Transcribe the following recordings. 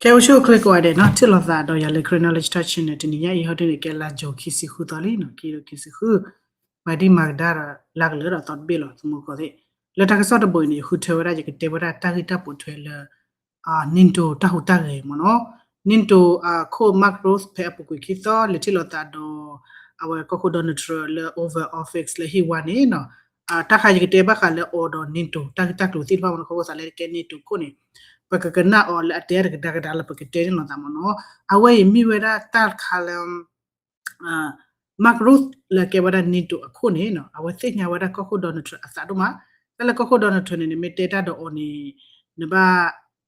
ကဲ အိၣ်ဆူၣ်အိၣ်ချ့ကိးဂၤဒဲးနီၤ, ထံၣ်လိာ်သးဒီးယၤလၢ Karen Knowledge Talk Channel တနံၤညါအံၤ ဟီဒုန့ၣ် ကဲလါယူၤခံဆံဃုသီလံနီၤ, ခံကထိခံဆံဃု, မၤဒံးမၤကဒါဒီးလါကလၢာ်ဒီးသီတဘ့ၣ်လီၤ သမူကီၢ်သ့ၣ်. လၢတၢ်ကစီၣ်တဘိအံၤန့ၣ် ယဃုထၢဝဲဒၣ် ယကတဲဝဲဒၣ်တၢ်ဂ့ၢ်တၢ်ပိာ်ထွဲလၢ NATO တၢ်ဟူးတၢ်ဂဲၤမ့ၢ်နီၤ, NATO အခိၣ် Mark Rutte ဖဲအပူၤကွံာ်ခံသီ လဲၤထံၣ်လိာ်သးဒီး အဝဲကီၢ်ခိၣ် Donald Trump လၢ Oval Office လၢဟံၣ်ဝါန့ၣ်နီၤ, တၢ်ခါယကတဲဘၣ်ဃးလၢအီၤဒီး NATO တၢ်ဂ့ၢ်တၢ်ကျိၤသ့ၣ်တဖၣ်မ့ၢ်နီၤ, ခီဖျိသးလၢကဲ NATO ခိၣ်န့ၣ် ပကကနၣ်အီၤလၢအတဲတကဒါကဒါလၢပကတဲန့ၣ်လိာ်သးမ့ၢ်နီၤ, အဝဲအံၤမ့ၢ်ဝဲဒၣ်တၢ်တခါလၢ Mark Rutte လၢအကဲဝဲဒၣ် NATO အခိၣ်န့ၣ်နီၤ, အဝဲသ့ၣ်ညါဝဲဒၣ်ကီၢ်ခိၣ် Donald Trump အသးဒိၣ်မး, တၢ်လၢကီၢ်ခိၣ် Donald Trump န့ၣ် နမ့ၢ်တဲတၢ်ဒီးအီၤန့ၣ် နဘၣ်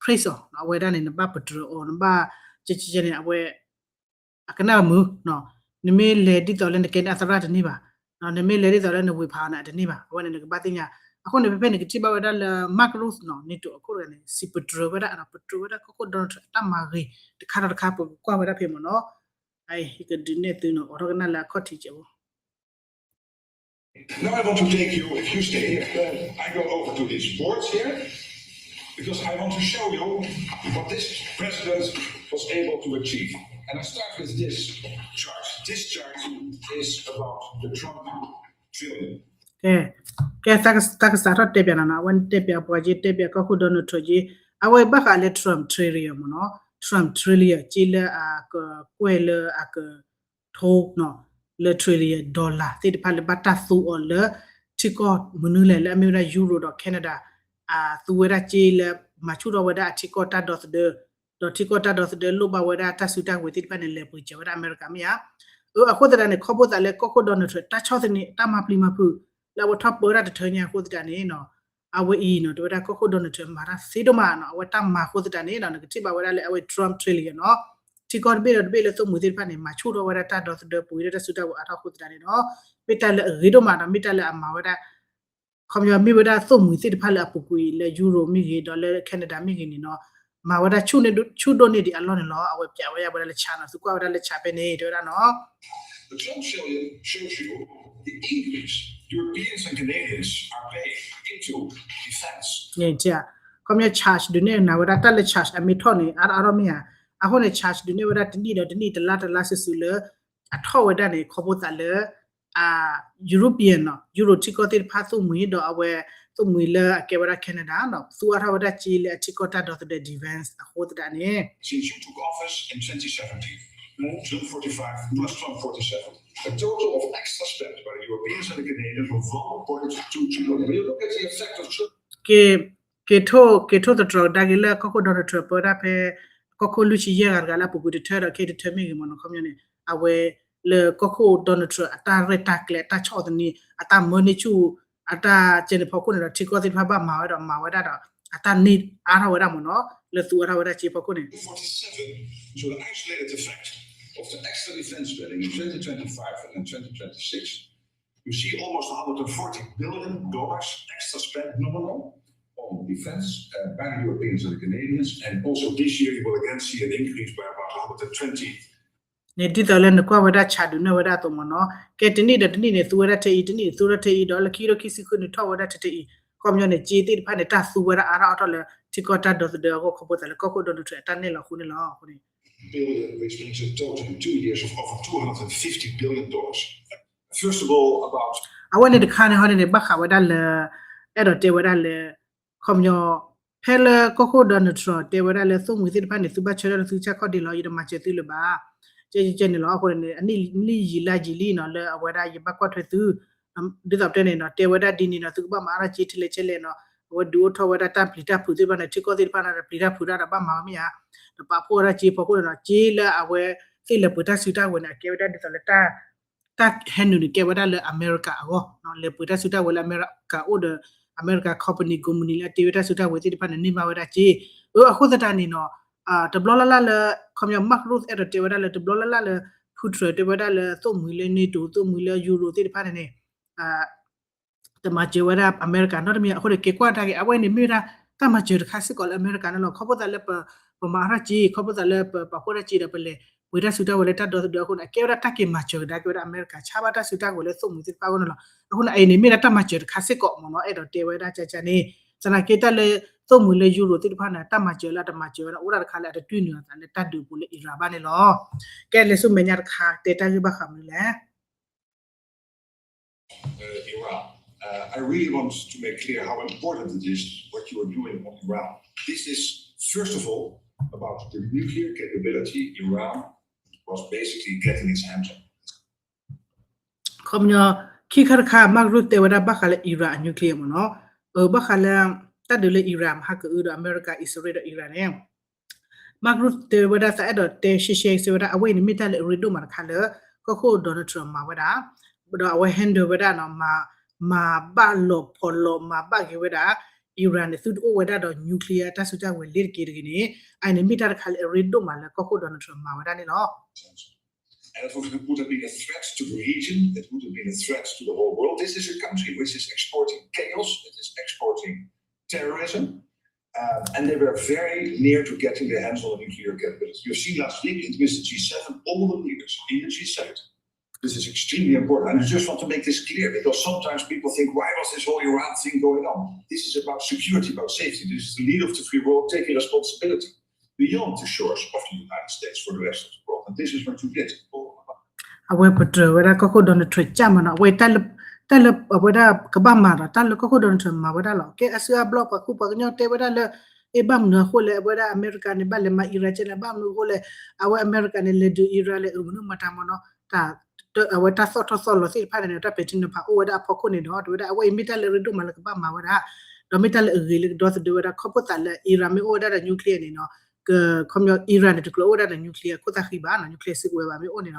praise အီၤ, အဝဲဒၣ်န့ၣ် နဘၣ်ပတြၢၤအီၤ, နဘၣ် ကဲကဲန့ၣ် အဝဲ အကနၣ်မုာ်, နမ့ၢ်လဲၤဒ်သိးလၢနကဲန့ၣ်အသရၣ်တန့ၢ်ဘၣ်, နမ့ၢ်လဲၤဒ်သိးလၢနဝ့ၤဖးအီၤန့ၣ် အတန့ၢ်ဘၣ်, အဝဲန့ၣ်နကဘၣ်သ့ၣ်ညါ. အဃိန့ၣ် ဖဲဖဲန့ၣ် ကထံၣ်ဘၣ်ဝဲဒၣ်လၢ Mark Rutte နီၤ, NATO အခိၣ်တဂၤန့ၣ် စံးပတြၢၤဝဲဒၣ်, ပတြၢၤဝဲဒၣ်ကီၢ်ခိၣ် Donald Trump အတၢ်မၤဂ့ၤတခါဒီးတခါ ပကကွၢ်ဝဲဒၣ်ဖဲမ့ၢ်နီၤ, ယကဒုးနဲၣ်သုနီၤ, အိးထီၣ်ကနၣ်လၢအခီၣ်ထံးကဲးဖိ Now I want to take you, if you stay here, I go over to this board here, because I want to show you what this president was able to achieve. And I start with this chart. This chart is about the Trump trillion. ကဲ, ကဲ, တၢ်ကစးထီၣ်တဲပၠးနၤနီၤ, အဝဲတဲပၠးပှၤက့ တဲပၠးကီၢ်ခိၣ် Donald Trump က့, အဝဲဘၣ်ဃးလၢ Trump trillion မ့ၢ်နီၤ, Trump trillion က့လၢအကကွဲၢ်လၢအက ထိနီၤ, လၢ trillion dollar သ့ၣ်တဖၣ်လၢဘၣ်တၢ်သူအီၤလၢ ထံကီၢ်မနုၤလဲၣ် လၢအမ့ၢ်ဝဲဒၣ် Euro ဒီး Canada အသူဝဲဒၣ်က့လၢမၤဆူၣ်ထီၣ်ဝဲဒၣ်အထံကီၢ်တၢ်ဒီသဒၢ, ဒီးထံကီၢ်တၢ်ဒီသဒၢလိၣ်ဘၣ်ဝဲဒၣ်တၢ်စုတၢ်ကဝဲၤသ့ၣ်တဖၣ်န့ၣ် လဲၤပှ့ၤစၢၤဝဲဒၣ်အမဲရကၤမ့ၢ်ဧါ. အဃိသတးန့ၣ် ခီဖျိသးလၢကီၢ်ခိၣ် Donald Trump တၢ်ဆီၣ်သနံး တၢ်မၤပျံၤမၤဖုး လၢအဝဲထီၣ်ပၢတၢ်တထၢညါအဃိသတးန့ၣ်နီၤ, အဝဲအံၤနီၤ တဲဝဲဒၣ်ကီၢ်ခိၣ် Donald Trump မၤတၢ်သ့ဒိၣ်မးနီၤ, အဝဲတၢ်မၤအဃိသတးန့ၣ်နီၤ နကထံၣ်ဘၣ်ဝဲဒၣ်လၢအဝဲ Trump trillion နီၤ, ထံကီၢ်တဘ့ၣ်ဒီးတဘ့ၣ်လၢသိၣ်မှံၤသ့ၣ်တဖၣ်န့ၣ် မၤဆူၣ်ထီၣ်ဝဲဒၣ်တၢ်ဒီသဒၢပှ့ၤဒီးတၢ်စုတၢ်ကဝဲၤအါထီၣ်အဃိသတးန့ၣ်နီၤ, မ့ၢ်တၢ်လၢအဂ့ၤဒိၣ်မးဒီး မ့ၢ်တၢ်လၢအမၤဝဲဒၣ် ခီပညီမ့ၢ်ဝဲဒၣ်သိၣ်မှံၤသ့ၣ်တဖၣ်လၢအပူၤကွံာ်လၢ Euro မ့ၢ်ဂ့ၤ ဒီးလၢ Canada မ့ၢ်ဂ့ၤန့ၣ်နီၤ, မၤဝဲဒၣ်ဆူၣ်ဒိၣ်န့ၢ်ဒံးအလီၢ်န့ၣ်လီၤ. အဝဲပၠးဝဲဒၣ်ဝဲဒၣ်လၢ chart နီၤ, သုကွၢ်ဝဲဒၣ်လၢ chart ဖဲန့ၣ် တဲဝဲဒၣ်နီၤ The Trump trillion shows you the increase Europeans and Canadians are paying into defense. န့ၣ် ခီပညီ charge ဒုးနဲၣ်နၤဝဲဒၣ်တၢ်လၢ charge အမ့ၢ်ထီၣ်န့ၣ် အါထီၣ်အါထီၣ်မ့ၢ်ဧါ. အဃိန့ၣ် charge ဒုးနဲၣ်ဝဲဒၣ်တနံၣ်ဒီးတနံၣ် တလါတလါစုာ်စုာ်လၢ အထီၣ်ဝဲဒၣ်န့ၣ် ခီဖျိသးလၢ European နီၤ, Euro ထံကီၢ်သ့ၣ်တဖၣ်သိၣ်မှံၤဒီးအဝဲ သိၣ်မှံၤလၢအကဲဝဲဒၣ် Canada နီၤ, သူအါထီၣ်ဝဲဒၣ်က့လၢအထံကီၢ်တၢ်ဒီသဒၢ defense အဃိသတးန့ၣ် Since you took office in twenty seventeen, Trump forty-five plus Trump forty-seven, a total of extra spend by the Europeans and the Canadians of one point two trillion. When you look at the effect of Trump က့ က့ၤထိၣ် က့ၤထိၣ်သတြီၤကဒါက့ၤလၢကီၢ်ခိၣ် Donald Trump ပၢဝဲဒၣ်ဖဲ ကီၢ်ခိၣ်လွံၢ်ဆံယဲၢ်ဂၤတဂၤလၢအပူၤကွံာ်တထၢဒီးခဲအံၤတထၢမ့ၢ်ဂ့ၤမ့ၢ်နီၤ, ခီပညီန့ၣ် အဝဲလၢကီၢ်ခိၣ် Donald Trump အတၢ်ရဲၣ်တၢ်ကျဲၤ အတၢ်ဆီၣ်သနံး အတၢ်မၢန့ၢ်ဆူၣ် အတၢ်ကဲန့ၣ်ဖီခိၣ်န့ၣ်ဒီး ထံကီၢ်သ့ၣ်တဖၣ်ဘၣ်မၤဝဲဒီးမၤဝဲဒၣ်ဒီး အတၢ်န့ၢ်အါထီၣ်ဝဲဒၣ်မ့ၢ်နီၤ, လၢသူအါထီၣ်ဝဲဒၣ်က့ဖီခိၣ်န့ၣ် forty-seven, so the isolated effect of the extra defense spending in twenty twenty-five and in twenty twenty-six, you see almost one hundred forty billion dollars extra spend nominal on defense uh, by the Europeans and the Canadians. And also this year, you will again see an increase by about one hundred twenty. န့ၣ်ဒ်သိးလၢနကွၢ်ဝဲဒၣ် chart ဒုးနဲၣ်ဝဲဒၣ်အသိးမ့ၢ်နီၤ, ကဲတနံၣ်ဒီးတနံၣ်န့ၣ် သူဝဲဒၣ်ထဲအံၤ, တနံၣ်န့ၣ် သူဝဲဒၣ်ထဲအံၤဒီး လၢခံကထိခံဆံဃုန့ၣ် ထီၣ်ဝဲဒၣ်ထဲထဲအံၤ, ခီပညီန့ၣ် က့သ့ၣ်တဖၣ်န့ၣ် တၢ်သူဝဲဒၣ်အါထီၣ်အါထီၣ်လၢ ထံကီၢ်တၢ်ဒီသဒၢအဂီၢ် ခီဖျိသးလၢကီၢ်ခိၣ် Donald Trump အတၢ်နဲၣ်လီၤအဃိန့ၣ်လီၤ. billion, which means a total in two years of over two hundred fifty billion dollars. First of all, about အဝဲန့ၣ်တခါန့ၣ် ဟီန့ၣ်န့ၣ် ဘၣ်ဃးဝဲဒၣ်လၢ အဲၣ်ဒိးတဲဝဲဒၣ်လၢ ခီပညီ ဖဲလၢကီၢ်ခိၣ် Donald Trump တဲဝဲဒၣ်လၢသိၣ်မှံၤသ့ၣ်တဖၣ်န့ၣ် သုဘၣ်ဆၢထၢၣ်လၢသုဆၣ်ခီၣ်ဒ့လီၤ ယတမၤစၢၤသုလၢၤဘၣ် ကဲကဲန့ၣ်လီၤ. အဃိန့ၣ် အနံၣ်ယံာ်လါယံာ်လံနီၤ လၢအဝဲဒၣ်ယဘၣ်ကွၢ်ထွဲသု ဒ်သိးပတဲန့ၣ်နီၤ တဲဝဲဒၣ်ဒ်န့ၣ်နီၤ သုကဘၣ်မၤအါထီၣ်က့ထဲလဲၣ်ထဲလဲၣ်နီၤ အဝဲဒုးအိၣ်ထီၣ်ဝဲဒၣ်တၢ်ပျံၤတၢ်ဖုးသ့ၣ်တဖၣ်န့ၣ် ထံကီၢ်သ့ၣ်တဖၣ်န့ၣ် ပျံၤတၢ်ဖုးတၢ်ဒီးဘၣ်မၤဝဲမ့ၢ်ဧါ ဒီးပာ်ဖှိၣ်ဝဲဒၣ်က့ဖီခိၣ်န့ၣ်နီၤ က့လၢအဝဲသ့ၣ်လဲၤပှ့ၤတၢ်စုတၢ်ဝဲၤန့ၣ် အကဲဝဲဒၣ်ဒ်သိးလၢ တၢ်ဟဲနုာ်န့ၣ် ကဲဝဲဒၣ်လၢအမဲရကၤအဂီၢ် လဲၤပှ့ၤတၢ်စုတၢ်ဝဲၤလၢအမဲရကၤအိၣ်ဒီး အမဲရကၤ company ကိးမုၢ်နံၤလၢအတ့ဝဲတၢ်စုတၢ်ဝဲၤသ့ၣ်တဖၣ်န့ၣ် န့ၢ်ဘၣ်ဝဲဒၣ်က့ အဃိသတးန့ၣ်နီၤ တဘျီလၢ်လၢ်လၢ ခီပညီ Mark Rutte အဲၣ်ဒိးတဲဝဲဒၣ်လၢ တဘျီလၢ်လၢ်လၢ Putin တဲဝဲဒၣ်လၢသိၣ်မှံၤလၢ NATO သိၣ်မှံၤလၢ Euro သ့ၣ်တဖၣ်န့ၣ်န့ၣ် တမၤစၢၤဝဲဒၣ်အမဲရကၤနီတမံၤ အဃိန့ၣ် က့ၤကွၢ်တၢ်က့ၤ အဝဲန့ၣ်မ့ၢ်ဝဲဒၣ် တၢ်မၤစၢၤတခါစ့ၢ်ကီးလၢအမဲရကၤန့ၣ်လီၤ. ခီဖျိသးလၢ ပမၤအါထီၣ်က့ ခီဖျိသးလၢပပာ်ဖှိၣ်တၢ်က့ဒီး ပလဲၤပှ့ၤတၢ်စုတၢ်ဝဲၤလၢတၢ်ဒီသဒၢအဃိန့ၣ် အကဲဝဲဒၣ်တၢ်က့ၤမၤစၢၤကဒါက့ၤဝဲဒၣ်အမဲရကၤ ဆါဘၣ်တၢ်စုတၢ်ဝဲၤလၢသိၣ်မှံၤသ့ၣ်တဖၣ်အဂီၢ်န့ၣ်လီၤ. အဃိန့ၣ် အအံၤန့ၣ်မ့ၢ်ဒၣ်တၢ်မၤစၢၤတခါစ့ၢ်ကီးမ့ၢ်နီၤ အဲၣ်ဒိးတဲဝဲဒၣ်ကကန့ၣ် သနာ်က့တၢ်လၢ သိၣ်မှံၤလၢ Europe သ့ၣ်တဖၣ်န့ၣ် တၢ်မၤစၢၤလၢအတမၤစၢၤဝဲဒၣ် အိၣ်ဒၣ်တခါလၢအတတွံၢ်နုာ်အသးလၢတၢ်ဒုးပူၤလၢ Iran ဘၣ်န့ၣ်လီၤ. ကဲလဲၤဆူမဲာ်ညါတခါ တဲတၢ်ဂ့ၢ်ဘၣ်ဃးမနုၤလဲၣ်. Uh, Iran. Uh, I really want to make clear how important it is what you are doing on Iran. This is, first of all, about the nuclear capability. Iran was basically getting its hands on. ခီပညီ ခံခါတခါ Mark Rutte တဲဝဲဒၣ်ဘၣ်ဃးလၢ Iran အ nuclear မ့ၢ်နီၤ, အဘၣ်ဃးလၢ တၢ်ဒုးလၢ Iran မဟါကအုဒီး အမဲရကၤ အံၣ်စရ့လးဒီး Iran န့ၣ် Mark Rutte တဲဝဲဒၣ် သးအဲၣ်ဒိးတဲရှဲရှဲစ့ၢ်ဝဲဒၣ် အဝဲအံၤန့ၣ်မ့ၢ်တၢ်လၢအရ့ဒိၣ်မးတခါလၢ ကီၢ်ခိၣ် Donald Trump မၤဝဲဒၣ်, ဒီးအဝဲ handle ဝဲဒၣ်နီၤ, မၤဘၣ်လီၤဖီၣ်လီၤ မၤဘၣ်က့ၤဝဲဒၣ် Iran န့ၣ် သုတအိၣ်ဝဲဒၣ်ဒီး nuclear တၢ်စုတၢ်ဝဲၤလ့ၤတက့ၢ်တဂ့ၤန့ၣ် အအံၤန့ၣ်မ့ၢ်တၢ်တခါလၢအရ့ဒိၣ်မးလၢကီၢ်ခိၣ် Donald Trump မၤဝဲဒၣ်န့ၣ်လီၤ. And it would, it would have been a threat to the region. It would have been a threat to the whole world. This is a country which is exporting chaos. It is exporting terrorism. Um, and they were very near to getting their hands on a nuclear capability. You've seen last week, it was the G seven, all the leaders in the G seven. This is extremely important. And I just want to make this clear because sometimes people think, why was this whole Iran thing going on? This is about security, about safety. This is the leader of the free world taking responsibility beyond the shores of the United States for the rest of the world. And this is what you get. အဝဲပတြၢၤဝဲဒၣ်ကီၢ်ခိၣ် Donald Trump ကၢ်မးနီၤ, အဝဲတၢ်လၢ တၢ်လၢအဝဲဒၣ်ကဘၣ်မၤဒီး တၢ်လၢကီၢ်ခိၣ် Donald Trump မၤဝဲဒၣ်လီၤ. ကဲအစုအဘျီ ပှၤကူပှၤကညီတဲဝဲဒၣ်လၢ အ့ ဘၣ်မနုၤအဃိလဲၣ် အဝဲဒၣ်အမဲရကၤန့ၣ် ဘၣ်လဲၤမၤ Iran ကဲလဲၣ် ဘၣ်မနုၤအဃိလဲၣ်, အဝဲအမဲရကၤန့ၣ် လဲၤဒုး Iran လဲၤအုးမနုၤမတၤမ့ၢ်နီၤ, တၢ် အဝဲတၢ်သီၣ်ထီၣ်သီၣ်လီၤသ့ၣ်တဖၣ်န့ၣ် တၢ်ပဲာ်ထံနီၤဖးအိၣ်ဝဲဒၣ်အဖီခိၣ်န့ၣ်ဒီး တဲဝဲဒၣ် အဝဲအံၤမ့ၢ်တၢ်လၢအရ့ဒိၣ်မးလၢကဘၣ်မၤဝဲဒၣ်, ဒီးမ့ၢ်တၢ်လၢအဂ့ၤလၢကဒီသဒၢဝဲဒၣ် ခီဖျိသးလၢ Iran မ့ၢ်အိၣ်ဝဲဒၣ်ဒီး nuclear န့ၣ်နီၤ, က ခီပညီ Iran န့ၣ် တကြၢးအိၣ်ဝဲဒၣ်ဒီး nuclear ခိၣ်သၣ်ဃံဘၣ်နီၤ, nuclear စုကဝဲၤဘၣ်မ့ၢ်အိၣ်န့ၣ်ဒီး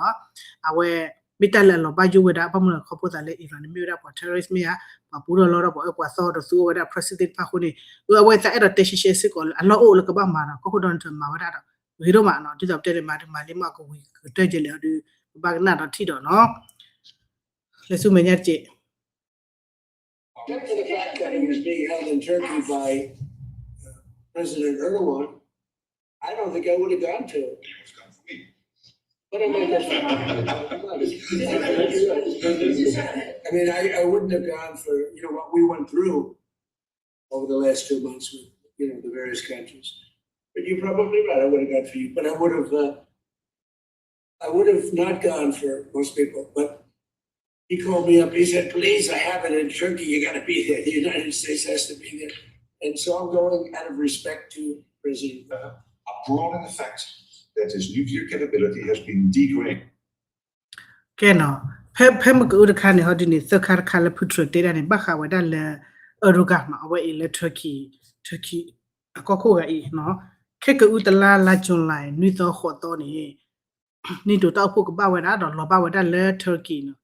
အဝဲ မ့ၢ်တၢ်လၢအလီၤဘၣ်ယိၣ်ဝဲဒၣ် ဘၣ်မနုၤလဲၣ် ခီဖျိသးလၢ Iran န့ၣ် မ့ၢ်ဝဲဒၣ်ပှၤ terrorist မ့ၢ်ဧါ, ပှၤပူထီၣ်လီထီၣ် ပှၤအၢပှၤသီဒီးသူအိၣ်ဝဲဒၣ် president သ့ၣ်တဖၣ်အဃိန့ၣ်, အဝဲသးအဲၣ်ဒိးတဲရှဲရှဲစ့ၢ်ကီးလၢ အလီၢ်အိၣ်လၢကဘၣ်မၤဒီး ကီၢ်ခိၣ် Donald Trump မၤဝဲဒၣ်ဒီး ဂ့ၤဒိၣ်မးနီၤ, ဒ်သိးပတဲန့ၣ် မၤဒုးမၤလံမ့ၢ်အကဝံၤကတၢၢ်ကဲလဲၣ်အီၤဒီး ပဘၣ်ကနၣ်ဒီးထံၣ်ဒီးနီၤ, လဲၤဆူမဲာ်ညါတက့ၢ်. Except for the fact that he was being held in Turkey by uh, President Erdogan, I don't think I would have gone to it. But I mean, I, I wouldn't have gone for you know what we went through over the last two months with you know the various countries. But you're probably right. I would have gone for you, but I would have. Uh, I would have not gone for most people, but he called me up. He said, please, I have it in Turkey. You got to be there. The United States has to be there. And so I'm going out of respect to President Trump. A broader effect that his nuclear capability has been degraded. ကဲနီၤ, ဖဲ ဖဲမ့ၢ်ကအုတခါန့ၣ် ဟီဒ်န့ၣ် သၢခါတခါလၢဖုထြၢၣ်တဲဒၣ်န့ၣ် ဘၣ်ဃးဝဲဒၣ်လၢ Erdogan နီၤ, အဝဲအံၤလၢ Turkey, Turkey အကီၢ်ခိၣ်ဂၤအံၤနီၤ, ခဲကအုတလါလါ July နွံသီဃိးသီန့ၣ် NATO တၢ်အိၣ်ဖှိၣ်ကဘၣ်ဝဲဒၣ်ဒီးလီၤဘၣ်ဝဲဒၣ်လၢ Turkey နီၤ,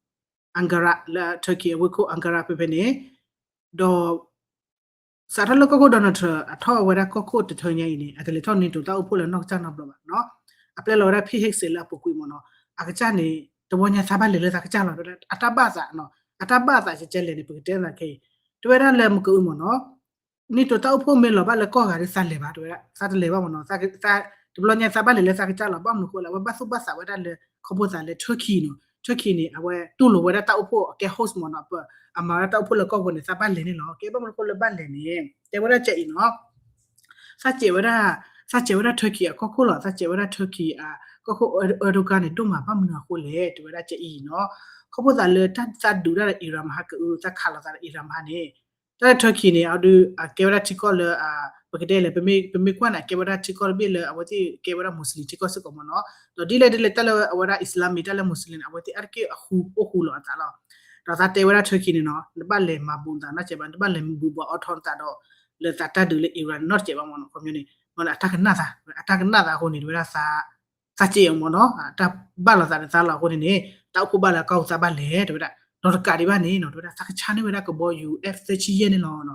Ankara လၢ Turkey အဝ့ၢ်ခိၣ် Ankara ဖဲဖဲန့ၣ်, ဒီး စးထီၣ်လၢကီၢ်ခိၣ် Donald Trump အထီၣ်ဝဲဒၣ်ကီၢ်ခိၣ်တထၢညါအံၤန့ၣ် အကလဲၤထီၣ် NATO တၢ်အိၣ်ဖှိၣ်လၢနီၢ်ကစၢ်နီတဘျီဘၣ်နီၤ, အပျဲလီၤဝဲဒၣ် Pete Hegseth လၢအပူၤကွံာ်မ့ၢ်နီၤ, အကစၢ်န့ၣ် တဝီညါသးဘၣ်လဲၤလၢသးကစၢ်လီၤ, အတၢ်ဘၣ်သးနီၤ, အတၢ်ဘၣ်သးကကဲလဲၣ်န့ၣ် ပကတဲသးခဲအံၤ, တဲဝဲဒၣ်လၢမ့ၢ်ကအုမ့ၢ်နီၤ NATO တၢ်အိၣ်ဖှိၣ်မ့ၢ်လီၤဘၣ်လၢကီၢ်ဂၤဒီးသးလဲၤဘၣ် တဲဝဲဒၣ် သးတလဲၤဘၣ်မ့ၢ်နီၤ, တဘျီညါသးဘၣ်လဲၤလၢသးကစၢ်လီၤ, ဘၣ်မနုၤအဃိလဲၣ် အဝဲဘၣ်သူၣ်ဘၣ်သးဝဲဒၣ်လၢ ခီဖျိသးလၢ Turkey နီၤ, Turkey န့ၣ် အဝဲတူၢ်လိာ်ဝဲဒၣ်တၢ်အိၣ်ဖှိၣ်အကဲ host မ့ၢ်နီၤ, အမၤဝဲဒၣ်တၢ်အိၣ်ဖှိၣ်လၢကီၢ်ပူၤန့ၣ် သးဘၣ်လဲၤန့ၣ်လီၤ, ကဲဘၣ်မနုၤအဃိလၢဘၣ်လဲၤန့ၣ် တဲဝဲဒၣ်ကဲအံၤနီၤ သးစဲးဝဲဒၣ်, သးစဲးဝဲဒၣ် Turkey အကီၢ်ခိၣ်လီၤ, သးစဲးဝဲဒၣ် Turkey အကီၢ်ခိၣ် Erdogan န့ၣ် ဒိၣ်မးဘၣ်မနုၤအဃိလဲၣ် တဲဝဲဒၣ်ကဲအံၤနီၤ, ခီဖျိသးလၢတၢ်သးဒုးတၢ်ဒီး Iran မဟါကအု သးခးလိာ်သးဒီး Iran မဟါန့ၣ်, တၢ်လၢ Turkey န့ၣ် အဒုးအကဲဝဲဒၣ်ထံကီၢ်လၢ ပကတဲလဲၣ် ပမ့ၢ်ကွၢ်န့ၣ် အကဲဝဲဒၣ်ထံကီၢ်တဘ့ၣ်လၢအဝဲသ့ၣ်ကဲဝဲဒၣ် Muslim ထံကီၢ်စ့ၢ်ကီးမ့ၢ်နီၤ, ဒီးဒ်လဲၣ်ဒ်လဲၣ်တၢ်လၢအဝဲဒၣ် Islamic တၢ်လၢ Muslim န့ၣ် အဝဲသ့ၣ်အါတက့ၢ်အဃူအိၣ်ဃူလိာ်အသးလီၤ, ဒီးသးတဲဝဲဒၣ် Turkey န့ၣ်နီၤ နဘၣ်လဲၤမၤဘူးနသးနီတစဲးဘၣ်, နတဘၣ်လဲၤမၤဘူးဘၣ်အီထီနသးဒီး လၢသးတၢ်ဒုးလၢ Iran နီတစဲးဘၣ်မ့ၢ်နီၤ, ခီပညီန့ၣ် မ့ၢ်အတၢ်ကနၣ်သး, အတၢ်ကနၣ်သးအဃိန့ၣ် တဲဝဲဒၣ်သး သးစဲးအီၤမ့ၢ်နီၤ, တၢ်ဘၣ်လိာ်သးဒီးသးလီၤအဃိန့ၣ်န့ၣ် တၢ်အိၣ်ဖှိၣ်ဘၣ်လၢအကီၢ်ပူၤသးဘၣ်လဲၤ တဲဝဲဒၣ်, ဒီးတကးဒံးဘၣ်န့ၣ်နီၤ တဲဝဲဒၣ် သးကဆါန့ၢ်ဝဲဒၣ်ကဘီယူၤ F thirty-five ယဲၢ်န့ၣ်လီ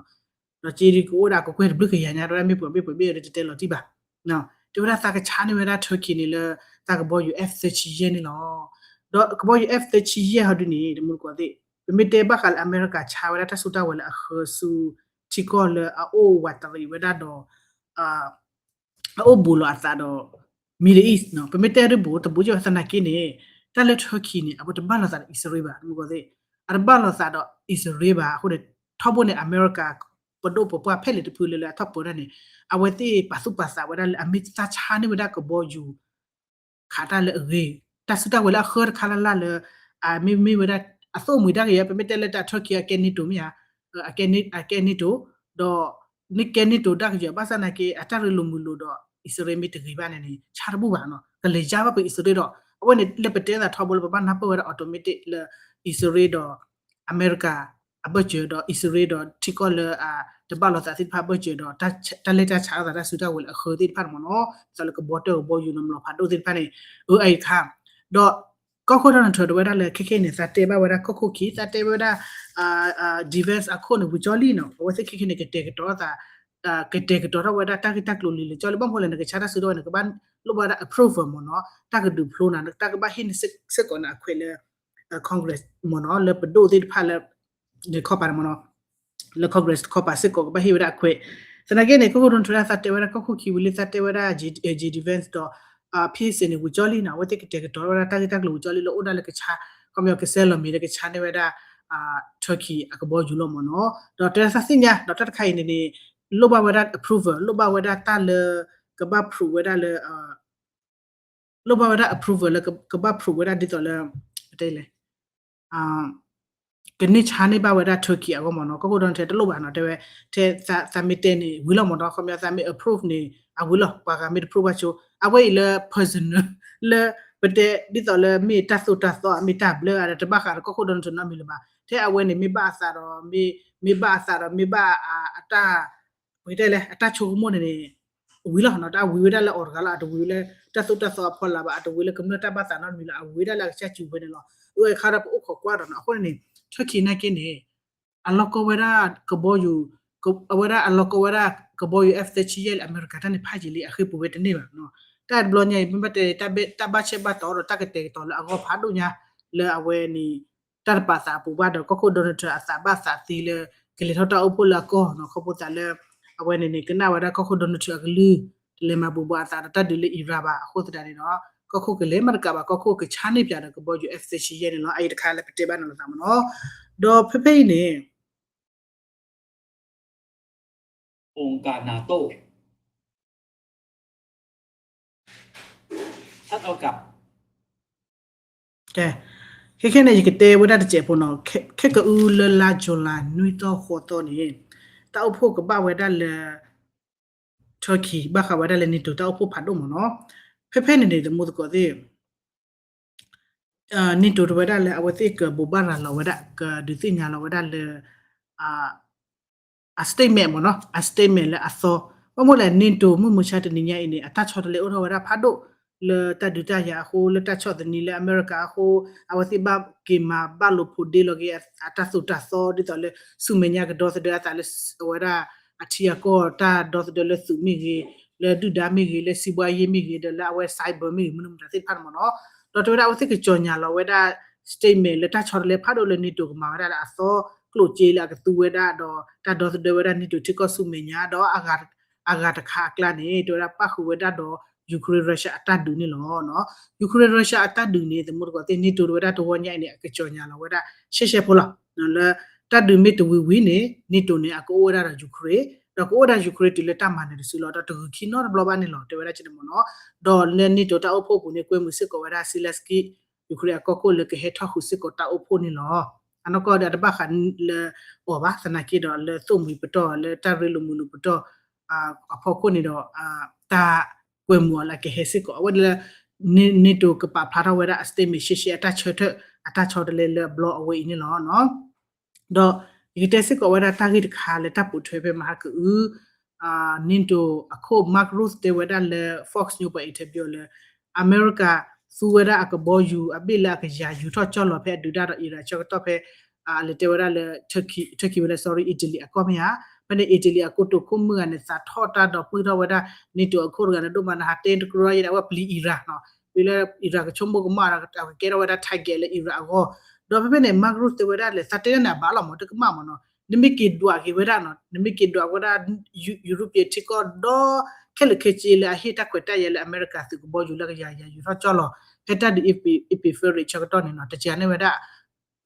ၤ, ဒီးက့ဒုးကအိၣ်ဒၣ်ကကွဲၢ်တဘျုးကယၤညါ တဲဝဲဒၣ်မ့ၢ်ပှၤဘ့ၣ်ပှၤဘ့ၣ်ဒီးတတဲလီၤတံၢ်ဘၣ်, တဲဝဲဒၣ်သးကဆါန့ၢ်ဝဲဒၣ် Turkey န့ၣ်လၢ သးကဘီယူၤ F thirty-five ယဲၢ်န့ၣ်လီၤ, ဒီးကဘီယူၤ F thirty-five ယဲၢ်ဟီဒုန့ၣ် တမူတကိးသ့ၣ် ပမ့ၢ်တဲဘၣ်ဃးလၢအမဲရကၤဆါဝဲဒၣ်တၢ်စုတၢ်ဝဲၤလၢအဃၢၤဆူ ထံကီၢ်လၢအအိၣ်ဝးတရံးဝဲဒၣ်ဒီး အအိၣ်ဘူးလိာ်အသးဒီး Middle East နီၤ, ပမ့ၢ်တဲဒ်ဘူး တဘူးယဲၢ်သနာ်က့န့ၣ် တၢ်လၢ Turkey န့ၣ် အဝဲတဘၣ်လိာ်သးဒီးအံၣ်စရ့လးဘၣ်, တမူတကိးသ့ၣ် အတဘၣ်လိာ်သးဒီးအံၣ်စရ့လးဘၣ်အဃိန့ၣ် ထီဘိန့ၣ် အမဲရကၤ ပဒိၣ်ပပှၢ်ဖဲလဲၣ်တဖုလၢလၢအထီၣ်ပၢတၢ်န့ၣ် အဝဲသ့ၣ်ပာ်သူၣ်ပာ်သးဝဲဒၣ်လၢအမ့ၢ်သးဆါန့ၢ်ဝဲဒၣ်ကဘီယူၤ ခးတၢ်လၢအဂ့ၤ တၢ်စုတၢ်ဝဲၤလၢအဃၢတခါလၢ်လၢ်လၢ အမ့မ့ၢ်ဝဲဒၣ် အသိၣ်မှံၤတၢ်ကယၤ ပမ့ၢ်တဲလၢတၢ် Turkey အကဲ NATO မ့ၢ်ဧါ, အကဲ NATO ဒီး မ့ၢ်ကဲ NATO တၢ်ကယၤ ဘၣ်ဆၣ်နာ်က့ အတၢ်ရ့လိာ်မုာ်လိာ်ဒီး အံၣ်စရ့လးမ့ၢ်တဂ့ၤဘၣ်န့ၣ်န့ၣ် ဆါတဘူၣ်ဘၣ်နီၤ ကလဲၤယါဘၣ်ပအံၣ်စရ့လးဒီး အဝဲန့ၣ်လၢပတဲသးထီဘိလၢပဘၣ်နၢ်ပၢၢ်ဝဲဒၣ် automatic လၢ အံၣ်စရ့လးဒီး အမဲရကၤ အဘၢၣ်စၢၤဒီး အံၣ်စရ့လးဒီးထံကီၢ်လၢအတဘၣ်လိာ်သးသ့ၣ်တဖၣ်ဘၢၣ်စၢၤဒီး တၢ်လဲၤတၢ်ဆါလိာ်သးတၢ်စုတၢ်ဝဲၤလၢအဃၢသ့ၣ်တဖၣ်န့ၣ်မ့ၢ်နီၤ ဒ်သိးလၢကဘီတၢၢ်ကဘီယူၤနီၤ မလီၤဖးဒိၣ်သ့ၣ်တဖၣ်န့ၣ် အၢအအံၤတခါ ဒီး ကီၢ်ခိၣ် Donald Trump တဝဲဒၣ်လၢခဲခဲအံၤန့ၣ် သးတဲဘၣ်ဝဲဒၣ်ကီၢ်ခိၣ်ခံ သးတဲဝဲဒၣ် defense အခိၣ်န့ၣ် ဝံၤကၠီလံနီၤ အဝဲသ့ၣ်ခဲခဲန့ၣ် ကတဲာ်ကတီၤသး ကတဲာ်ကတီၤထီၣ်ဝဲဒၣ်တၢ်ဂ့ၢ်တၢ်ကျိၤလံလၢကၠီလံ ဘၣ်မနုၤလဲၣ် နကဆါတၢ်စုတၢ်ဝဲၤ နကဘၣ်လိၣ်ဘၣ်ဝဲဒၣ် approval မ့ၢ်နီၤ တၢ်ကဒုးဖျိနၤ တၢ်ကဘၣ်ဟ့ၣ်နစ့ၢ်ကီးနၤအခွဲးလၢ Congress မ့ၢ်နီၤ လၢပဒိၣ်သ့ၣ်တဖၣ်လၢ ခီပၤမ့ၢ်နီၤ လၢ Congress ခီပၤစ့ၢ်ကီးကဘၣ်ဟ့ၣ်ဝဲဒၣ်အခွဲး သနာ်က့န့ၣ် ကီၢ်ခိၣ် Donald Trump သးတဲဝဲဒၣ်ကီၢ်ခိၣ်ခံဝံၤလံ သးတဲဝဲဒၣ် J defense ဒီး ဖ့စ့ၣ်န့ၣ် ဝံၤကၠီလံနီၤ အဝဲသ့ၣ်ကတဲာ်ကတီၤဝဲဒၣ်တၢ်ဂ့ၢ်တၢ်ကျိၤဝံၤကၠီလံလၢအိၣ်ဒၣ်လၢကဆါ ခီပညီကစဲလီၤမ့ၢ်လၢကဆါန့ၢ်ဝဲဒၣ် Turkey အကဘီယူၤလီၤမ့ၢ်နီၤ ဒီးတဲသးသ့ၣ်ညါ ဒီးတၢ်တခါအံၤန့ၣ်န့ၣ် လိၣ်ဘၣ်ဝဲဒၣ် approval လိၣ်ဘၣ်ဝဲဒၣ်တၢ်လၢ ကဘၣ်ဖျိးဝဲဒၣ်လၢ လိၣ်ဘၣ်ဝဲဒၣ် approval လၢကဘၣ်ဖျိးဝဲဒၣ်ဒ်သိးလၢ ပတဲလဲၣ် ကန့ၢ်ဆါန့ၢ်ဘၣ်ဝဲဒၣ် Turkey အဂီၢ်မ့ၢ်နီၤ ကီၢ်ခိၣ် Donald Trump တလိၣ်ဘၣ်နီၤ တဲဝဲ ထဲသးမ့ၢ်တဲန့ၣ် ဝံၤလီၤမ့ၢ်နီၤ ခီပညီသးမ့ၢ် approve န့ၣ် အဝံၤလီၤ ပှၤဂၤမ့ၢ်တ approve ဘၣ်ဆိ အဝဲအံၤလၢ personal လၢ ပတဲဒ်သိးလၢမ့ၢ်တၢ်သိၣ်တၢ်သီ မ့ၢ်တၢ်ဘျၢအါဒီး တဘၣ်ဃးဒီးကီၢ်ခိၣ် Donald Trump နီတမံၤလၢၤဘၣ် ထဲအဝဲန့ၣ် မ့ၢ်ဘၣ်အသးဒီး မ့ၢ်ဘၣ်အသးဒီး မ့ၢ်ဘၣ်အတၢ် ပတဲလဲၣ် အတၢ်ဆိကမိၣ်န့ၣ်န့ၣ် ဝံၤလီၤနီၤ တၢ်ဝံၤဝဲဒၣ်လၢအီၤတဂၤလီၤ အတဝံၤလၢ တၢ်သိၣ်တၢ်သီအဖီလာ်ဘၣ် အတဝံၤလၢကမျၢၢ်တၢ်ဘၣ်သးနီတမံၤလီၤ အဝံၤဝဲဒၣ်လၢအကစၢ်စုၤဝဲန့ၣ်လီၤ အဝဲခါဒီးပအိၣ်ခိးကွၢ်ဒီးနီၤ အဃိန့ၣ်န့ၣ် Turkey နာ်က့န့ၣ် အလီၢ်ကီဝဲဒၣ်ကဘီယူၤ အဝဲဒၣ်အလီၢ်ကီဝဲဒၣ်ကဘီယူၤ F သၢဆံယဲၢ်လၢအမဲရကၤတၢ်န့ၣ်ဖးယံာ်လံ အဃ့ပူၤဝဲတန့ၢ်ဘၣ်နီၤ တၢ်တဘျီညါအံၤ မ့ၢ်ဘၣ်တဲ တၢ်ဘၣ်ဆဲးဘၣ်တီဒီးတၢ်ကတဲာ်ကတီၤလၢအဂီၢ်ဖးဒိၣ်ညါ လၢအဝဲန့ၣ် တၢ်တပာ်သးအပူၤဘၣ်ဒီး ကီၢ်ခိၣ် Donald Trump အသးဘၣ်သးသ့လၢ ကလဲၤထီၣ်တၢ်အိၣ်ဖှိၣ်လၢအကီၢ်နီၤ ခီဖျိသးလၢ အဝဲန့ၣ်န့ၣ် ကနၣ်ဝဲဒၣ်ကီၢ်ခိၣ် Donald Trump အကလုၢ် တလဲၤမၤဘူးဘူးအသးဒီးတၢ်ဒုးလၢ Iran ဘၣ် အဃိသတးန့ၣ်ဒီး ကီၢ်ခိၣ်ကလဲၤမၤတကးဘၣ် ကီၢ်ခိၣ်ကဆါန့ၢ်ပၠးဒီးကဘီယူၤ F သၢဆံယဲၢ်န့ၣ်လီၤ အအံၤတခါလၢပတဲဘၣ်နီၤလိာ်သးမ့ၢ်နီၤ ဒီးဖဲဖဲအံၤန့ၣ် องค์การนาโต้ ခဲခဲန့ၣ် ယကတဲဝဲဒၣ်တစဲးဖိနီၤ ခဲကအုလၢလါ July နွံသီဃိးသီန့ၣ် တၢ်အိၣ်ဖှိၣ်ကဘၣ်ဝဲဒၣ်လၢ Turkey ဘၣ်ဃးဝဲဒၣ်လၢ NATO တၢ်အိၣ်ဖှိၣ်ဖးဒိၣ်မ့ၢ်နီၤ ဖဲဖဲန့ၣ်န့ၣ် သမူသကိးသ့ၣ် NATO တဝဲဒၣ်လၢအဝဲသ့ၣ်ကဘိးဘၣ်ရၤလီၤဝဲဒၣ် ကဒုးသ့ၣ်ညါလီၤဝဲဒၣ်လၢ အ statement မ့ၢ်နီၤ အ statement လၢအသီ ဘၣ်မနုၤလဲၣ် NATO မုၢ်မဆါတနံၤညါအံၤန့ၣ် အတၢ်ဆီတလဲအိၣ်ထီၣ်ဝဲဒၣ်ဖးဒိၣ် လၢတၢ်ဒုးတၢ်ယၤအဃိ လၢတၢ်ဆီၣ်သနံးလၢအမဲရကၤအဃိ အဝဲသ့ၣ်ဘၣ်က့ၤမၤဘၣ်လိာ်ဖိးဒ့လီၤက့ၤအတၢ်သိၣ်တၢ်သီ ဒ်သိးလၢ ဆူမဲာ်ညါကဒီသဒၢအသးလၢ အဝဲဒၣ် အထံအကီၢ်တၢ်ဒီသဒၢလၢသုးမ့ၢ်ဂ့ၤ လၢဒုၣ်ဒါမ့ၢ်ဂ့ၤ လၢစံးဘှါယ့ၢ်မ့ၢ်ဂ့ၤ ဒီးလၢအဝဲ cyber မ့ၢ်ဂ့ၤ မနုၤမတၤသ့ၣ်တဖၣ်န့ၣ်မ့ၢ်နီၤ ဒီးတဲဝဲဒၣ်အဝဲသ့ၣ်ကစီၤညါလီၤဝဲဒၣ် statement လၢတၢ်ဆီတလဲဖးဒိၣ်လၢ NATO ကမၤဝဲဒၣ်လၢအသီ ကျိၣ်စ့လၢအကသူဝဲဒၣ်ဒီး တၢ်ဒီသဒၢဝဲဒၣ် NATO ထံကီၢ်ဆူမဲာ်ညါ ဒီးအဂၤတခါအကျါန့ၣ် တဲဝဲဒၣ်ပၣ်ဃုာ်ဝဲဒၣ်ဒီး Ukraine Russia အတၢ်ဒုးန့ၣ်လီၤ. Ukraine Russia အတၢ်ဒုးန့ၣ် သမူသကိးသ့ၣ် NATO တဝဲဒၣ်တဝီညါအံၤန့ၣ် အကစီၤညါလီၤဝဲဒၣ် ရှဲရှဲဖိလီၤ. လၢတၢ်ဒုးမ့ၢ်တဝံၤဝံၤန့ၣ် NATO န့ၣ် အကအိၣ်ဝဲဒၣ်ဒီး Ukraine ဒီးကအိၣ်ဝဲဒၣ် Ukraine တုၤလၢတၢ်မၤနၢၤတစုလီၤ. ဒီးတဂုာ်ခံနီတဘျီဘၣ်န့ၣ်လီၤ တဲဝဲဒၣ်ကန့ၣ်မ့ၢ်နီၤ. ဒီးလၢ NATO တၢ်အိၣ်ဖှိၣ်ပူၤန့ၣ် ကွဲမုာ်စ့ၢ်ကီးဝဲဒၣ် Zelenskyy Ukraine အကီၢ်ခိၣ်လၢကဟဲထီၣ်ဃုာ်စ့ၢ်ကီးတၢ်အိၣ်ဖှိၣ်န့ၣ်လီၤ. အနီၢ်ကီၢ်ဒီးအတဘၣ်ဃးလၢအီၤဘၣ် သနာ်က့ဒီးလၢသိၣ်မှံၤပတီၢ် လၢတၢ်ရ့လိာ်မုာ်လိာ်ပတီၢ် အဖီခိၣ်န့ၣ်ဒီး တၢ်ကွဲမုာ်အီၤလၢအကဟဲစ့ၢ်ကီး အဝဲဒၣ်လၢ NATO ကပာ်ဖျါထီၣ်ဝဲဒၣ်အ statement ရှဲရှဲအတၢ်ဆၢထၢၣ် အတၢ်ဆီတလဲလၢအဘျီအဝဲအံၤန့ၣ်လီၤ. ဒီးယကတဲစ့ၢ်ကီးဝဲဒၣ်တၢ်ဂ့ၢ်တခါလၢတၢ်ပိာ်ထွဲဖဲမဟါကအု NATO အခိၣ် Mark Rutte တဲဝဲဒၣ်လၢ Fox News ပှၤ interview လၢ အမဲရကၤသူဝဲဒၣ်အကဘီယူၤအဘ့ၣ်လၢအကယၤယူၤထီၣ်ကၠီလီၤဖဲအဒုးတၢ်ဒီး Iran ဆၢကတီၢ်ဖဲ အလဲၤတဲဝဲဒၣ်လၢ Turkey ဝဲလၢ sorry Italy အကီၢ်မ့ၢ်ဧါ. ဖဲန့ၣ် Italy အကိတိာ်ခိၣ်မုၣ်ဂၤန့ၣ် သးထီၣ်တၢ်ဒီးပှၢ်ထီၣ်ဝဲဒၣ် NATO အခိၣ်တဂၤန့ၣ် ဒိၣ်မးနဟးတဲတကြၢးယဲဒၣ်ဝဲပျံၤ Iran နီၤ. ဝံၤလၢ Iran ကဆိကမိၣ်ကမၣ်ဒီး ကကဲထီၣ်ဝဲဒၣ် target လၢ Iran အဂီၢ်. ဒီးဖဲဖဲန့ၣ် Mark Rutte တဲဝဲဒၣ်လဲၣ် သးတဲဒၣ်န့ၣ် အဘၣ်လီၤမး တကမၣ်မးနီၤ. နမ့ၢ်က့ၤဒွးက့ၤဝဲဒၣ်နီၤ နမ့ၢ်က့ၤဒွးဝဲဒၣ် European ထံကီၢ်ဒီး ခဲလၢာ်ခဲဆ့လၢအဟ့ၣ်တၢ်ခွဲးတၢ်ယာ်လၢအမဲရကၤသုးကဘီယူၤလၢကယၤယၤယူၤထီၣ်ကၠီလီၤ ဖဲတၢ်ဒုး Epic Fury ဆၢကတီၢ်န့ၣ်နီၤ တကးန့ၢ်ဝဲဒၣ်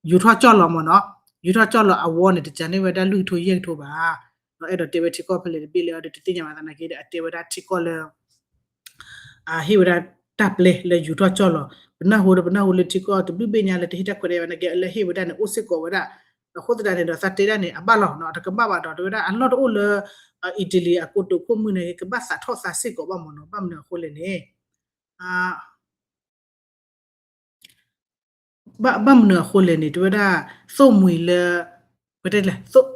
ယူၤထီၣ်ကၠီလီၤမးနီၤ. ယူၤထီၣ်ကၠီလီၤအဝီန့ၣ် တကးန့ၢ်ဝဲဒၣ်လွံၢ်ကထိယဲၢ်ကထိဘၣ်. ဒီးအဲၣ်ဒိးတဲဝဲထံကီၢ်ဖဲလဲၣ်တဘ့ၣ်လၢအီၤဒီးတသ့ၣ်ညါဘၣ်သနာ်က့ဒီး အတဲဝဲဒၣ်ထံကီၢ်လၢ ဟ့ၣ်ဝဲဒၣ်တၢ်ပျဲလၢယူၤထီၣ်ကၠီၣ်လီၤ. ပနၢ်ဟူဒီးပနၢ်ဟူလၢထံကီၢ်တဘျုးဘ့ၣ်ညါလၢတဟ့ၣ်တၢ်ခွဲးတၢ်ယာ်ဘၣ်နာ်က့ လၢဟ့ၣ်ဝဲဒၣ်န့ၣ် အိၣ်စ့ၢ်ကီးဝဲဒၣ်. အဃိသတးန့ၣ်ဒီးသးတဲဒၣ်န့ၣ် အဘၣ်လီၤနီၤ တကဘၣ်ဘၣ်ဒီး တဲဝဲဒၣ်အလီၢ်တအိၣ်လၢ အံၣ်တလံၤအကိတိာ်ခိၣ်မုၣ်န့ၣ် ကဘၣ်သးထီၣ်သးစ့ၢ်ကီးဘၣ်မ့ၢ်နီၤ. ဘၣ်မနုၤအဃိလဲၣ်န့ၣ် တဲဝဲဒၣ် ဘၣ်မနုၤအဃိလဲၣ်န့ၣ် တဲဝဲဒၣ် သိၣ်မှံၤလၢ ပတဲလဲၣ်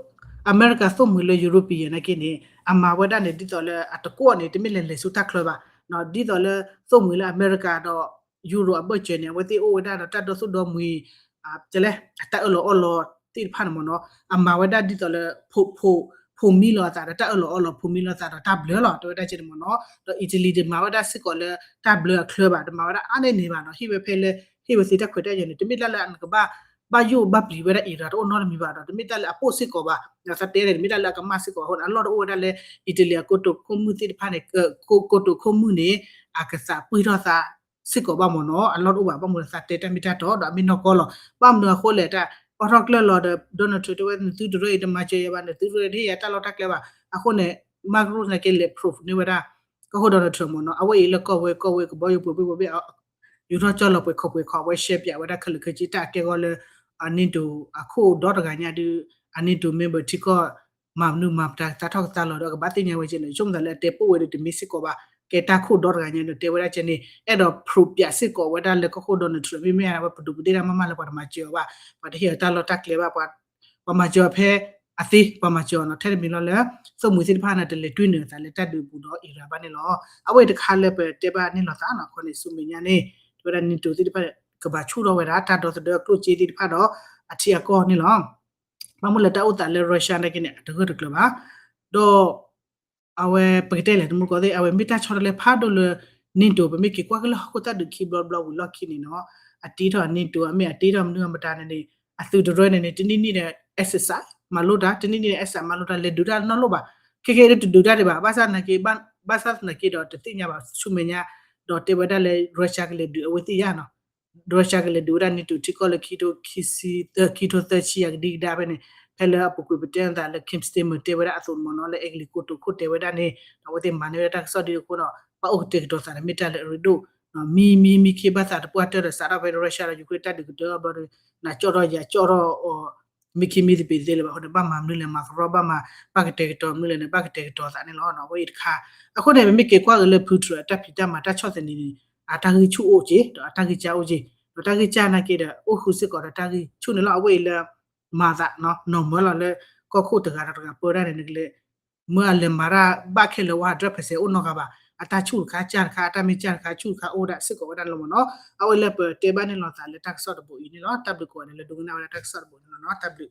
အမဲရကၤသိၣ်မှံၤလၢ European နာ်က့န့ၣ် အမၤဝဲဒၣ်န့ၣ် ဒ်သိးလၢအတကွီၣ်န့ၣ် တမ့ၢ်လဲၤလဲၤဆူတၢ်ချၢဘၣ်. ဒ်သိးလၢသိၣ်မှံၤလၢအမဲရကၤဒီး Euro အဘၢၣ်စၢၤန့ၣ် အဝဲသ့ၣ်အိၣ်ဝဲဒၣ်ဒီးတၢ်ဒီသူၣ်ဒီမှံၤ လဲၣ် အတၢ်အၢၣ်လီၤအီလီၤသ့ၣ်တဖၣ်န့ၣ်မ့ၢ်နီၤ အမၤဝဲဒၣ်ဒ်သိးလၢ ဖိးမံလီၤအသးဒီးတၢ်အၢၣ်လီၤအီလီၤ ဖိးမံလီၤအသးဒီးတၢ်ဘျၢလီၤ တဲဝဲဒၣ်ကဲန့ၣ်မ့ၢ်နီၤ. ဒီးအံၣ်တလံၤဒုးမၤဝဲဒၣ်စ့ၢ်ကီးလၢ တၢ်ဘျၢအချၢဘၣ် တမၤဝဲဒၣ်အါန့ၢ်န့ၣ်ဘၣ်နီၤ ဟ့ၣ်ဝဲဖဲလၢ ဟ့ၣ်ဝဲသ့တၢ်ခွဲးတၢ်ယာ်န့ၣ် တမ့ၢ်တၢ်လၢအနကဘၣ် ဘၣ်ယိၣ်ဘၣ်ပျံၤဝဲဒၣ် Iran တအိၣ်နီတမံၤဘၣ်ဒီး တမ့ၢ်တၢ်လၢအပိၢ်စ့ၢ်ကီးဘၣ်. သးတဲန့ၣ် တမ့ၢ်တၢ်လၢအကမၣ်စ့ၢ်ကီးအဃိန့ၣ် အလီၢ်တအိၣ်ဝဲဒၣ်လၢ အံၣ်တလံၤအကိတိာ်ခိၣ်မုၣ်သ့ၣ်တဖၣ်န့ၣ် ကိတိာ်ခိၣ်မုၣ်န့ၣ် အကသးပှံၢ်ထီၣ်သး စ့ၢ်ကီးဘၣ်မ့ၢ်နီၤ အလီၢ်တအိၣ်ဘၣ် ဘၣ်မနုၤသးတဲတၢ်မ့ၢ်တၢ်တီဒီးအမ့ၢ်နီၢ်ကီၢ်လီၤ. ဘၣ်မနုၤအဃိလဲၣ်တၢ် အီထီၣ်ကျၢၢ်လီၤဒီး Donald Trump တဲဝဲနသုတရၢအံၤတမၤစၢၤယၤဘၣ် နသုတရၢတဟ့ၣ်ယၤတၢ်လီၢ်တၢ်ကျဲဘၣ်. အဃိန့ၣ် Marco Rubio နာ်က့လဲၤ proof န့ၢ်ဝဲဒၣ် ကီၢ်ခိၣ် Donald Trump မ့ၢ်နီၤ အဝဲအံၤလၢကီၢ်ဝဲကီၢ်ဝဲကဘီယူၤပှဲၤဘ့ၣ်ပှဲၤဘ့ၣ် ယူၤထီၣ်ကၠီၣ်လီၤပှဲၤခီၣ်ပှဲၤခီၣ် အဝဲရှဲပၠးဝဲဒၣ်ခဲလၢာ်ခဲဆ့တၢ်အကဲဂီၢ်လၢ NATO အခိၣ်ဒီတဂၤညါဒုး အ NATO member ထံကီၢ် မၤမနုၤမၤပတၢ်ကသါထီၣ်ကသါလီၤဒီး ကဘၣ်သ့ၣ်ညါဝဲကဲန့ၣ် ဆိကမိၣ်သးလၢအတဲပိာ်ဝဲဒီးတမ့ၢ်စ့ၢ်ကီးဘၣ် ကဲတၢ်ခိၣ်ဒီတဂၤညါဒီးတဲဝဲဒၣ်ကဲန့ၣ် အဲၣ်ဒိး proof ပၠးစ့ၢ်ကီးဝဲဒၣ်လၢကီၢ်ခိၣ် Donald Trump မ့မ့ၢ်ဝဲပဒိၣ်ပဒ့ၣ်တၢ်မၤမၢလၢပှၤတမၤစၢၤအီၤဘၣ် ပှၤတဟ့ၣ်အီၤတၢ်လီၢ်တၢ်ကျဲဘၣ် ပှၤမၤစၢၤအီၤဖဲအသ့ ပှၤမၤစၢၤအီၤနီၤ ထဲတမံၤလီၤလၢ သိၣ်မှံၤသ့ၣ်တဖၣ်န့ၣ် တလဲၤတွံၢ်နုာ်အသးလၢတၢ်ဒုးပူၤဒီး Iran ဘၣ်န့ၣ်လီၤ. အဝဲအံၤတခါလၢပတဲဘၣ်န့ၣ်လီၤသးနီၤ အဃိန့ၣ် ဆူမဲာ်ညါန့ၣ် တဲဝဲဒၣ် NATO သ့ၣ်တဖၣ် ကဘၣ်ဆူၣ်ထီၣ်ဝဲဒၣ် တၢ်ဒီသဒၢကျိၣ်စ့သ့ၣ်တဖၣ်ဒီး အထံအကီၢ်န့ၣ်လီၤ. ဘၣ်မနုၤလၢတၢ်အိၣ်သးလၢ Russia နာ်က့န့ၣ် အတဂၢၢ်တကျၢၤဘၣ်. ဒီး အဝဲပကတဲလဲၣ် တမူတကိးသ့ၣ် အဝဲမ့ၢ်တၢ်ဆီတလဲဖးဒိၣ်လၢ NATO ပမ့ၢ်က့ၤကွၢ်က့ၤလၢဟီၣ်ခိၣ်တၢ်ဒုးခံဘျီတဘျီဝံၤလီၢ်ခံန့ၣ်နီၤ အတ့ထီၣ် NATO အမ့ၢ်အတ့ထီၣ်မနုၤအမတၤန့ၣ်န့ၣ် အသုးတရၢန့ၣ်န့ၣ် တနံၣ်နံၣ်ဒီး exercise မၤလိတၢ် တနံၣ်နံၣ်ဒီး exercise မၤလိတၢ် လဲၤဒုးတၢ်နီတလိၣ်ဘၣ် ခဲကဲဒ်တဒုးတၢ်ဒံးဘၣ် ဘၣ်ဆၣ်သနာ်က့ ဘၣ်ဆၣ်သနာ်က့ဒီး တသ့ၣ်ညါဘၣ်ဆူမဲာ်ညါ ဒီးတဲဝဲဒၣ်လၢ Russia ကလဲၤဒုးအဝဲသ့ၣ်ယါနီၤ Russia ကလဲၤဒုးဝဲဒၣ် NATO ထံကီၢ်လၢခံထိခံဆံသၢ ခံထိသၢဆံယၤကဒံကဒါဖဲန့ၣ် ဖဲလၢအပူၤကွံာ်ပတဲအသးလၢ Keir Starmer တဲဝဲဒၣ်အသိးမ့ၢ်နီၤ လၢအဲကလံးကိတိာ်ခိၣ်တဲဝဲဒၣ်န့ၣ် ဒီးအဝဲသ့ၣ်မၤန့ၢ်ဝဲဒၣ်တၢ်ကစီၣ်ဒ်အဃိဒီး ဘၣ်အိၣ်ကတဲာ်ကတီၤသးန့ၣ်မ့ၢ်တၢ်လၢအရ့ဒိၣ် မံမံမံခ့ဘၣ်သးတပှၢ်တၢၢ်ဒီးစးထီၣ်ဖဲ Russia ဒီး Ukraine တၢ်ဒုးကတၢၢ်အဘျီဒီး နကၠီၣ်ထီၣ်ယၤကၠီၣ်ထီၣ်အီၤ မံခ့မံသပ့ၤသ့လၢၤဘၣ်အဃိန့ၣ် ဘၣ်မၤမနုၤလဲၣ် မၤကရီဘၣ်မၤ ဘၣ်ကတဲာ်ကတီၤမနုၤလဲၣ်န့ၣ် ဘၣ်ကတဲာ်ကတီၤသးန့ၣ်လီၤ အဝဲအံၤတခါ အဃိန့ၣ် ပမ့ၢ်က့ၤကွၢ်က့ၤလၢ Putin အတၢ်ဖံးတၢ်မၤတၢ်ဆီၣ်သနံးန့ၣ် အတၢ်ဂံၢ်ဆူၣ်အိၣ်က့ၤ ဒီးအတၢ်ဂံၢ်စၢ်အိၣ်က့ၤ ဒီးတၢ်ဂံၢ်စၢ်နာ်က့ဒီး အိၣ်ဃုာ်စ့ၢ်ကီးဒီးတၢ်ဂံၢ်ဆူၣ်န့ၣ်လီၤ အဝဲအံၤလၢ မၤသးနီၤ နီၢ်မၢလီၤလၢ ကီၢ်ခိၣ်တဂၤဒီးတဂၤပၢဒၣ်န့ၣ် နကလဲၤ မၢအလဲၤမၤတၢ်ဘၣ်ခဲလၢာ်ဝဲ hundred percent အိၣ်နီတဂၤဘၣ် အတၢ်ဆူၣ်တခါစၢ်တခါ အတၢ်မ့ၢ်စၢ်တခါဆူၣ်တခါအိၣ်ဝဲဒၣ်စ့ၢ်ကီးဝဲဒၣ်လီၤမ့ၢ်နီၤ အဝဲလၢပတဲဘၣ်န့ၣ်လီၤသးလၢတၢ်ကစီၣ်တဘိအံၤန့ၣ်လီၤ တၢ်ဘျုးကိးဂၤဒဲးလၢဒိကနၣ်ဝဲဒၣ်တၢ်ကစီၣ်တဘိန့ၣ်လီၤနီၤ တၢ်ဘျုး